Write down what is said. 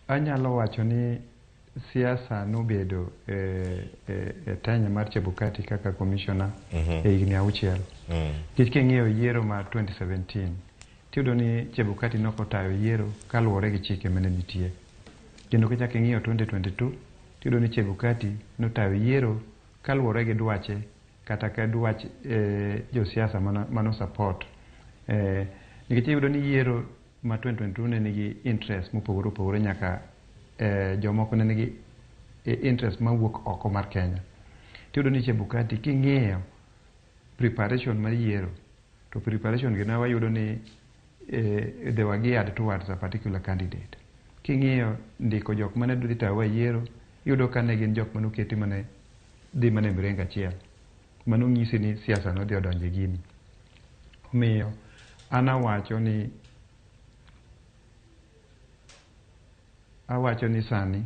Anyalo wacho ni siasa nobedo e, e, e tenure mar Chebukati kaka commissioner e higni 6. Nikech king'iyo yiero mar 2017, tiyudo ni Chebukati nok otayo yiero kaluwore gi chike mane nitie. Kendo kichako ing'iyo 2022, tiyudo ni Chebukati notayo yiero kaluwore gi dwache kata ka dwach josiasa mano support. Nikech iyudo ni yiero ma 2022 ne nigi interest mopogore opogore, nyaka jomoko ne nigi interest mawuok oko mar Kenya. Tiyudo ni Chebukati king'iyo preparation mar yiero, to preparation gi ne wayudo ni they were geared towards a particular candidate. King'iyo ndiko jok mane dhi tayowa e yiero, iyudo ka ne gin jok mane oketi mane dhi mana e mrengo achiel. Mano nyisi ni siasa nodhi odonjo e gini. Omiyo an awacho ni sani